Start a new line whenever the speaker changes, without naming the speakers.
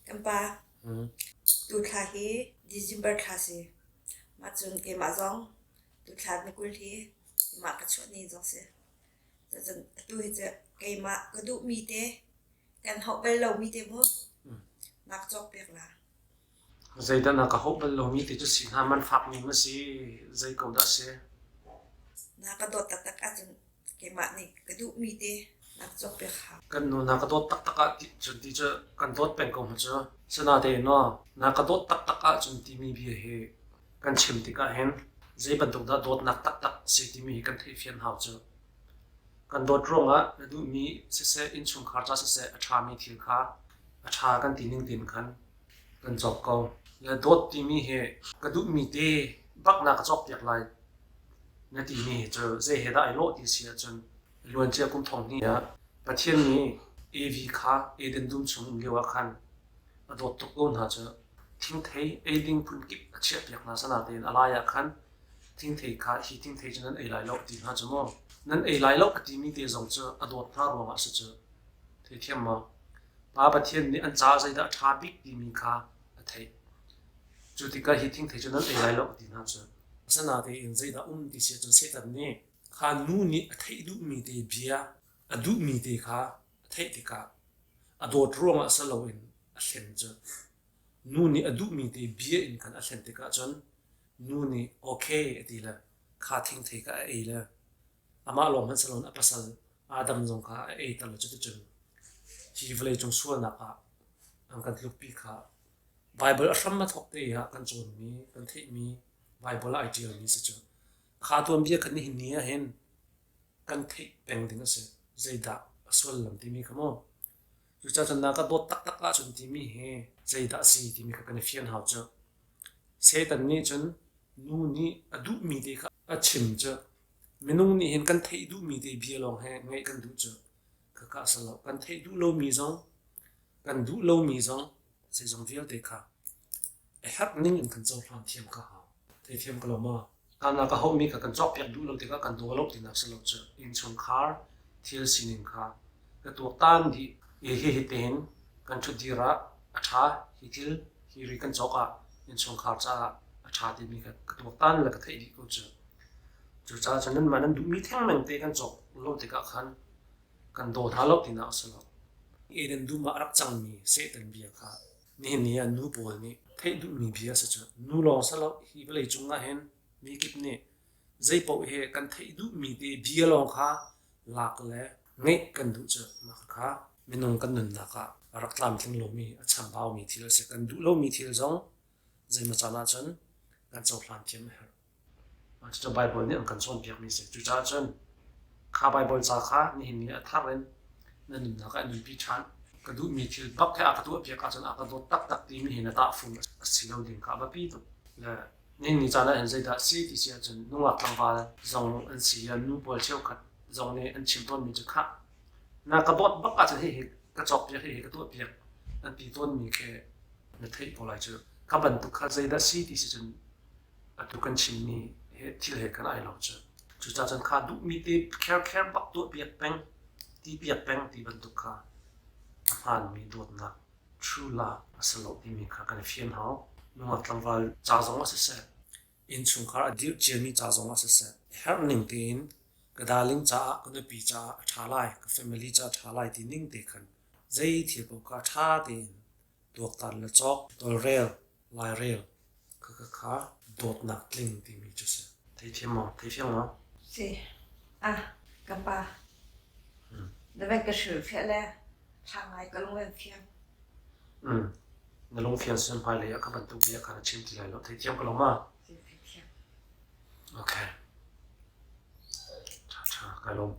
Kan pa, tu thla hi December thla si. Mah cun keimah zong tu thla ni 20 hi keimah ka chuah ni zong si. Cun atu hi cu keimah ka duhmi te kan hauh bal lomi te mu na ka cawkpiak la.
Zeidah na ka hauh bal lomi ti cu si hna man fakmi ma si zei ko dah si?
Na ka dawt taktak ahcun keimah nih ka duhmi te na ka cawkpiak hau.
Kan nu na ka dawt taktak ah ti cun ti cu kan dawt peng ko hna cu. Sinatein maw na ka dawt taktak ahcun timi bia hi kan chim tikah hin zei bantuk dah dawtnak taktak si timi hi kan theihfian hau cu. Kan dawt ruangah na duhmi siseh innchungkhar ca siseh a ṭhami thil kha a ṭha kan ti ning tein khan kan cawk ko. Le dawt timi hi ka duhmi te bak na ka cawkpiak lai na timi hi cu zei he dah ai lawh ti si ahcun luancia kum thong hnih ah Pathian nih Evi kha Eden dum chung um lio ah khan a dawt tuk ko hna cu thingthei ei ding phunkip a chiahpiak hna sanatein a lai ah khan thingthei kha hi thingthei cu nan ei lai lo a ti hna cu maw nan ei lai lo a timi te zong cu a dawt hna ruangah a si cu theithiam maw Pa Pathian nih an caah zeidah a ṭha bik timi kha a theih cu tikah hi thingthei cu nan ei lai lo a ti hna cu asinain zeidah um ti si ahcun Satan nih kha nu nih a theih duhmi te bia a duhmi te kha a theih tikah a dawt ruangah si loin a hlen cu nu nih a duhmi te bia in khan a hlen tikah cun nu nih okay a ti le kha thingthei kha a ei le amah lawng hmanh si loin a pasal Adam zong kha a ei ter le cuticun hi vawleicung sualnak ah an kan tlukpi kha Baibal a hram a thawk te ah kan cawnmi kan theihmi Baibal ah ai ṭialmi si cu kha tuanbia kha nihin ni ah hin kan theih peng ding a si. Zeidah a sullam timi kha mu. Cucaah cun na ka dawt taktak ahcun timi hi zeidah a si timi kha kan i fian hau cu. Satan nih cun nu nih a duhmi te kha a chim cu. Minung nih hin kan theih duhmi te bia lawng he ngaih kan duh cu. Khakha a si lo. Kan theih duh lomi zong, kan duh lomi zong zeizong vialte kha a herh ning in kan cohlan thiam kha hau. Theithiam ko lo maw? Kana ka homi kha kan cawkpiak duh lo tikah kan daw lo tinak si lo cu innchungkhar thil sining kha ka tuaktan dih i hihi tein kan ṭhutdir ah a ṭha hi thil hi ri kan cawk ah innchungkhar caah a ṭha timi kha ka tuaktan le ka theih dih ko cu. Cucaah cun nanmah nan duhmi thengmang te kan cawk lo tikah khan kan daw hna lo tinak a si lo. Eden dum ah a rak cangmi Satan bia kha nihin ni ah nu pawl nih theih duhmi bia a si cu. Nu lawng si lo hi vawlei cung ah hin mi kip nih zeipaoh hi kan theih duhmi te bia lawng kha lak le ngeih kan duh cu mah kha minung kan nunnak ah a rak tlamtling lomi a chambaumi thil a si. Kan duh lomi thil zong zeimaw caan ahcun kan cohlan thiam a herh. Cucu Baibal nih an kan cawnpiakmi a si. Cucaah cun kha Baibal ca kha nihin ni a thar in na nunnak ah nunpi ṭhan. Ka duhmi thil bak he a ka tuahpiak ahcun a ka dawt taktak timi hi na tahfung a si lo ding kha a biapi tuk. Le nihin ni caan ah hin zeidah a si ti si ahcun nungak tlangval zong an si i nu pawl cheukhat zong nih an chim tawnmi cu khah na ka dawt bak ahcun hihi ka cawkpiak hihi ka tuahpiak an ti tawnmi khi na theih ko lai cu. Kha bantuk kha zeidah si ti si cun atu kan chimmi he thil he kan ai lo cu. Cucaah cun kha duhmi te kherkher bak tuahpiak peng, ti piak peng ti bantuk kha a hmaanmi dawtnak true love a si lo timi kha kan i fian hau. Nungak tlangval ca zong ah siseh, innchungkhar a dirh ciami ca zong ah siseh, herh ning tein ka darling caah, ka nupi caah a ṭha lai, ka family caah a ṭha lai ti ning te khan zei thil paoh kha ṭha tein tuaktan le cawk, tawlrel, lairel khakha kha dawtnak tling timi cu si. Theithiam maw? Theifiang maw?
Si. Ah, ka pa. Na van ka hrilhfiah le ṭha ngai ka lung an fiang.
Mm. Na lungfiang sin hmailei ah kha bantuk bia kha na chim ti lai lo. Theithiam ka lo ma?
Si, theithiam.
Okay. Ṭha ṭha, kai lawm.